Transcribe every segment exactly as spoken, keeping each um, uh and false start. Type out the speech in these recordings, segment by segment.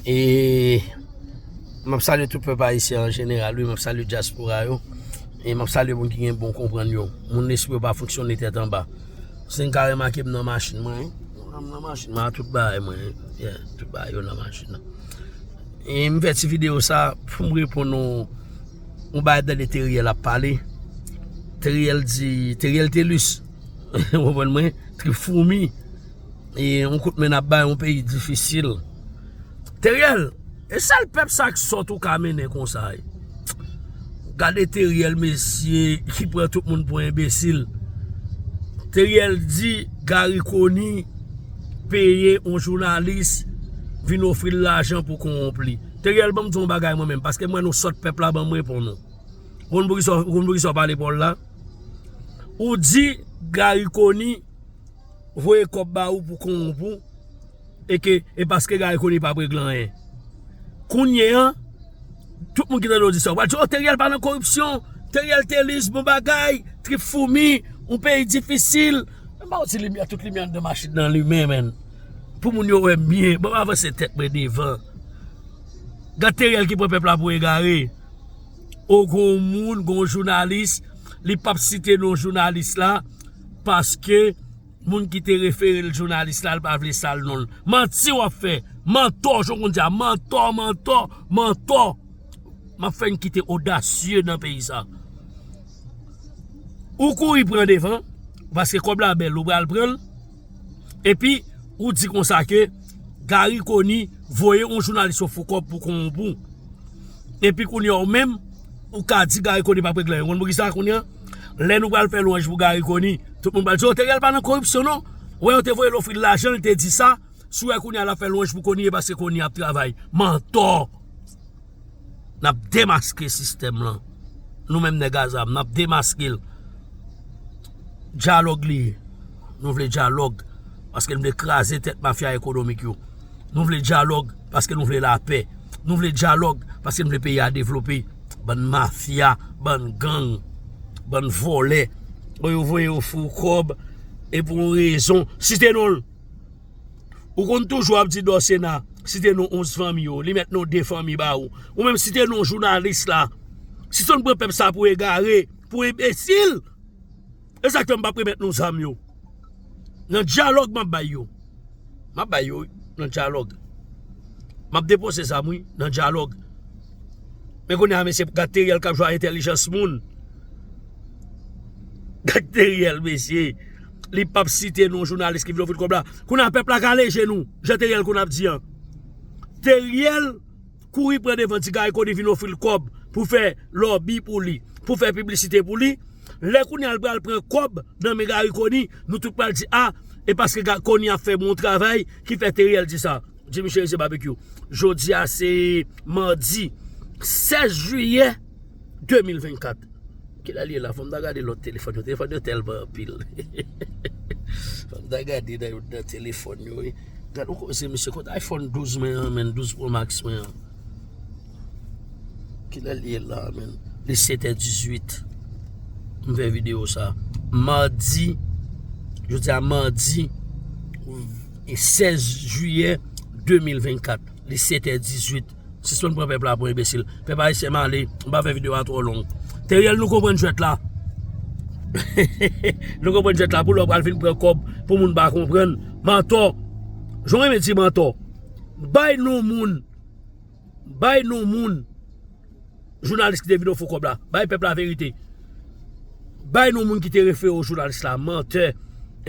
E m ap salye tout pèp ayisyen an jeneral, wi, m ap salye dyaspora yo. E m ap salye moun ki gen bon konprann yo. Moun lespri yo pa fonksyone tèt anba. Si n ka remake m nan machin mwen, wi. M nan machin mwen, tout bagay mwen, yeah, tout bagay yo nan machin nan. E m fè ti videyo sa pou m reponn yon, yon bagay tande Teriel ap pale. Teriel di, Teriel Telus, ou konprann mwen? Trip foumi. E yon kout men n ap bay yon peyi difisil. Teriel, e sèl pèp sa k sòt ou ka mennen konsa, e? Gade Teriel, mesye, ki pran tout moun pou enbesil. Teriel di Garry Conille peye yon jounalis vin ofri l lajan pou kowonp li. Teriel, ban m di yon bagay mwen menm, paske m wè nou sòt pèp la, ban m reponn nou. Ou konn poukisa, ou konn poukisa w pale pawòl la? Ou di Garry Conille voye kòb ba ou pou kowonp ou, e ke, e paske Garry Conille p ap regle anyen. Kounye a, tout moun ki tande w di sa, w pral di, "Oh, Teriel pa nan koripsyon, Teriel Telus, bon bagay, trip foumi, yon peyi difisil." M ba w ti limyè, tout limyè anndan machin nan limen, menn. Pou moun yo wè m byen, ban m avanse tèt mwen devan. Gad Teriel ki pran pèp la pou egare. O, gon moun, gon jounalis, li p ap site non jounalis la, paske moun ki te refere l jounalis la, l pa vle sal non l. Manti w ap fè. Mantò, jan w konn di a. Mantò, mantò, mantò. M ap fè n kite odasye nan peyi sa. Ou kouri pran devan, paske kòb la bèl, ou pral pran l. Epi, ou di konsa ke Garry Conille voye yon jounalis ofri w kòb pou kowonp ou. Epi kounye a ou menm, ou ka di Garry Conille p ap regle anyen. Ou konn poukisa kounye a? Lè nou pral fè lwanj pou Garry Conille, tout moun pral di, "Oh, Teriel pa nan koripsyon non." Wè, yo te voye l ofri l lajan, li te di sa. Si w wè kounye a l ap fè lwanj pou Conille, e paske Conille ap travay. Mantò! N ap demaske sistèm lan. Nou menm nèg a zam, n ap demaske l. Dyalòg li ye. Nou vle dyalòg paske n vle kraze tèt mafya ekonomik yo. Nou vle dyalòg paske nou vle lapè. Nou vle dyalòg paske n vle peyi a devlope. Bann mafya, bann gang, bann vòlè. Bon, yo voye yo fou kòb e pou yon rezon. Site non l. Ou konn toujou ap di Dòsena, site non onz fanmi yo, li mèt non de fanmi ba ou. Ou menm site non jounalis la. Si se yon pran pèp sa pou egare, pou enbesil, e sa k fè m p ap remèt nou zam yo. Nan dyalòg m ap bay yo. M ap bay yo, wi, nan dyalòg. M ap depoze zam, wi, nan dyalòg. Men kounye a, mesye, gad Teriel k ap jwe a entèlijans moun. Gad Teriel, mesye. Li p ap site non jounalis ki vle ofri l kòb la. Kounye a, pèp la ka leje nou, jan Teriel konn ap di an. Teriel kouri pran devan ti Garry Conille vin ofri l kòb pou fè lòbi pou li, pou fè piblisite pou li. Lè kounye a l pral pran kòb nan men Garry Conille, nou tout pral di, "A, e paske Ga-, Conille ap fè bon travay ki fè Teriel di sa." Jimmy Chérizier Barbecue. Jodi a se madi sèz jiyè de mil vennkat. Kilè li ye la? Fò m ta gade lòt telefòn yo. Telefòn yo tèlman anpil. Fò m ta gade nan youn nan telefòn yo, wi. Gad, ou koze, mesye, kot iPhone douz mwen an, menn, douz Pro Max mwen an? Kilè li ye la, menn? Li sèt è dizuit. M fè videyo sa. Madi, jodi a madi, e sèz jiyè de mil vennkat. Li sèt è dizuit. Sispann pran pèp la pou enbesil. Pèp ayisyen, m ale, m pa fè videyo a twò long. Teriel, nou konprann jwèt la. Nou konprann jwèt la, pou lè w pral vin pran kòb pou moun pa konprann. Mantò. Jan w renmen di mantò. Bay non moun. Bay non moun. Jounalis ki te vin ofri w kòb la. Bay pèp la verite. Bay non moun ki te refere w jounalis la. Mantè.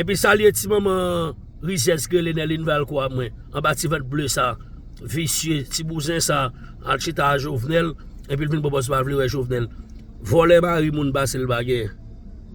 Epi salye ti manman rizyèz ki rele Nerline Valcourt a mwen. Anba ti vant ble sa. Visye, ti bouzen sa. Al chita a Jovenel. Epi l vin pran pòz pa vle wè Jovenel. Vòlè mari moun pase l pa gen.